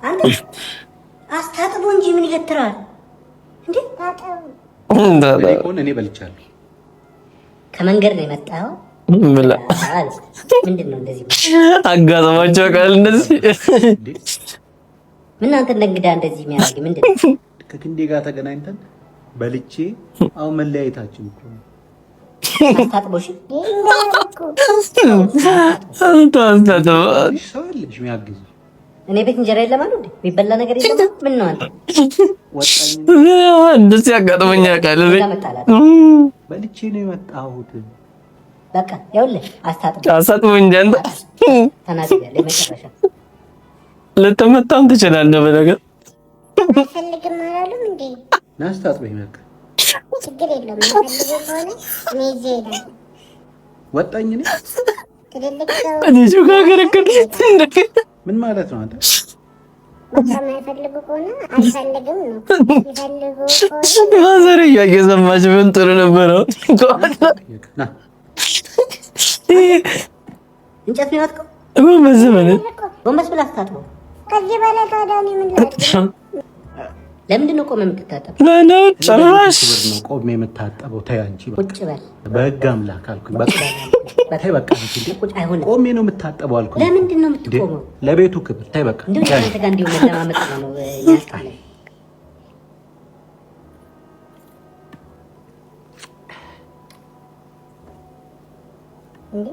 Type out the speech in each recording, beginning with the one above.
አንተ አስታጥቦ እንጂ ምን ይገትራል እንዴ? ታጠቡ። እኔ ከሆነ እኔ በልቻለሁ። ከመንገድ ነው የመጣኸው? ብላ። ምንድን ነው እንደዚህ? አጋጥሟቸው ቃል እንደዚህ። እንዴ? ምን አንተ እንደ እንግዳ እንደዚህ የሚያደርግ ምንድን ነው? ከክንዴ ጋር ተገናኝተን በልቼ አሁን መለያየታችን እኮ ነው። አስታጥቦሽ። ድንጋይ እኮ። አንተ አስታጥቦ። ሰው አለሽ የሚያግዝሽ። እኔ ቤት እንጀራ የለም አሉ እንዴ? የሚበላ ነገር የለም? ምን ነው አንተ? ወጣኝ። እንደዚህ አጋጥሞኝ ያውቃል። እኔ ከዛ መጣላት። በልቼ ነው የመጣሁት። በቃ ይኸውልህ አስታጥቦ። አስታጥቦ እንጂ አንተ። ተናግሬያለሁ። የመጨረሻ። ልትመታም ትችላለህ በነገር። አልፈልግም አላሉም እንዴ? ና አስታጥበኝ በቃ። ችግር የለውም። የማይፈልጉ ከሆነ እኔ ይዤ እሄዳለሁ። ወጣኝ እኔ። ትልልቅ ሰው ልጁ ጋር ክርክር። ምን ማለት ነው አንተ? በቃ የማይፈልጉ ከሆነ አልፈልግም ነው። የሚፈልጉ ከሆነ ማዘር እየሰማች ምን ጥሩ ነበረው። ና። እንጨት ነው የዋጥከው? ጎንበስ በል። ጎንበስ ብለህ አስታጥቦ። ከዚህ በላይ ታዲያ እኔ ምን ላድርግ? ለምንድን ነው ቆመህ የምትታጠብ? ነው ጭራሽ። ክብር ነው ቆሜ የምታጠበው። ተይ አንቺ በቃ። ቁጭ በል። በህግ አምላክ አልኩኝ። በቃ ተይ በቃ አንቺ እንዴ። ቁጭ አይሆንም። ቆሜ ነው የምታጠበው አልኩኝ። ለምንድን ነው እንዴ፣ የምትቆመው? ለቤቱ ክብር ተይ በቃ። እንደው ከአንተ ጋር እንዲሁ መለማመጥ ነው ያስጣለኝ። እንዴ?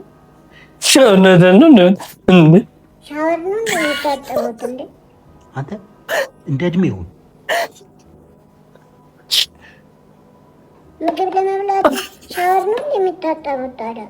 እውነትህን ነው እንዴ? እንዴ? ሻወር ነው እንዴ የሚታጠቡት እንዴ? አንተ እንደ እድሜ ይሁን። ምግብ ለመብላት ሻወር ነው እንዴ የሚታጠቡት ታዲያ?